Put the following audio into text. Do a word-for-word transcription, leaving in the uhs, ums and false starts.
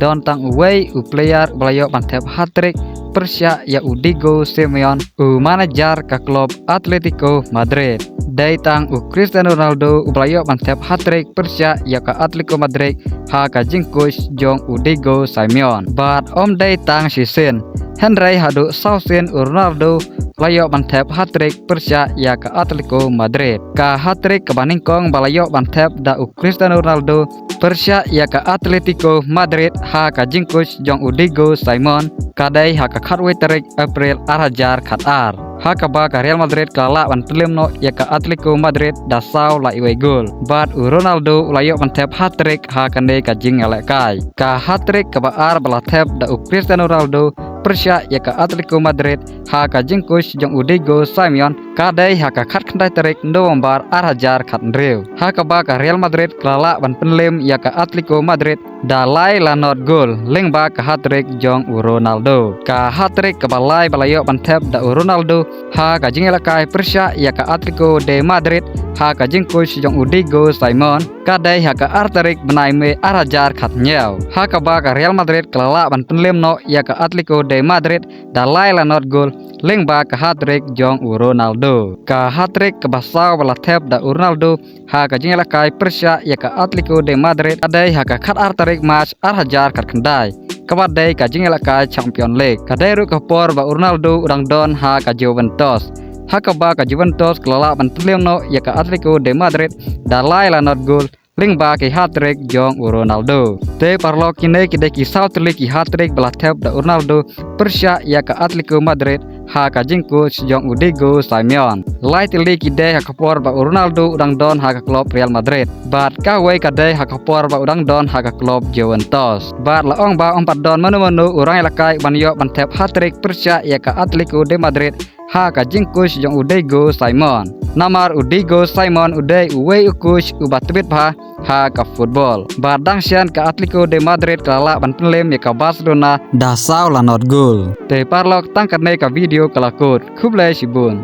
don tang uwei u player uba la ïoh ban thep hat-trick pyrshah ïa u Diego Simeone, u manager ka club Atletico Madrid. Dei tang u Cristiano Ronaldo uba la ïoh ban thep hat-trick pyrshah ïa ka Atletico Madrid ha ka jingcoach jong u Diego Simeone. Bad ym dei tang shisien, hynrei haduh saw sien u Ronaldo la ïoh ban thep hat-trick pyrshah ïa ka Atletico Madrid. Ka hat-trick kaba nyngkong ba la ïoh ban thep da u Cristiano Ronaldo pyrshah ïa ka Atletico Madrid ha ka jingcoach jong u Diego Simeone ka dei ha ka khatwei tarik April ar hajar khatar, ha kaba ka Real Madrid ka la lah ban pynlem noh ïa ka Atletico Madrid da saw la iwei gol. Bad u Ronaldo u la ïoh ban thep hat-trick ha kane ka jingïalehkai. Ka hat-trick kaba ar ba la thep da u Cristiano Ronaldo pyrshah ïa ka Atletico Madrid ha ka jingcoach jong u Diego Simeone ka dei ha ka khatkhyndai tarik November ar hajar khathynriew, ha kaba ka Real Madrid ka la lah ban pynlem ïa ka Atletico Madrid da lai la nod gol lyngba ka hat-trick jong u Ronaldo. Ka hat-trick kaba lai ba la ïoh ban thep da u Ronaldo ha ka jingïalehkai pyrshah ïa ka Atletico de Madrid ha ka jingcoach jong u Diego Simeone ka dei ha ka ar tarik bnai May ar hajar khathynñiew, ha kaba ka Real Madrid ka la lah ban pynlem noh ïa ka Atletico de Madrid da lai la nod gol lyngba ka hat-trick jong u Ronaldo. Ka hat-trick kaba saw ba la thep da u Ronaldo ha ka jingïalehkai pyrshah ïa ka Atletico de Madrid ka dei ha ka khatar tarik March ar hajar khatkhyndai, kaba dei ka jingïalehkai Champions League. Ka dei ruh ka por ba u Ronaldo u dang don ha ka Juventus, ha kaba ka Juventus ka la lah ban pynlem noh ïa ka Atletico de Madrid da lai la nod gol lyngba ki hat-trick jong u Ronaldo. Te paralok, kine ki dei ki saw tylli ki hat-trick ba la thep da u Ronaldo pyrshah ïa ka Atletico Madrid ha ka jingcoach jong u Diego Simeone. Lai tylli ki dei ha ka por ba u Ronaldo u dang don ha ka club Real Madrid, bad kawei ka dei ha ka por ba u dang don ha ka club Juventus. Bad la ong ba ym pat don mano mano u rangïalehkai ban ïoh ban thep hat-trick pyrshah ïa ka Atletico de Madrid ha ka jingcoach jong u Diego Simeone. Namar u Diego Simeone u dei uwei u coach uba tbit bha ha ka football. Bad dang shen ka Atletico de Madrid ka la lah ban pynlem ïa ka Barcelona da saw la nod gol. Te paralok, tang katne ka video ka la kut. Khublei shibun.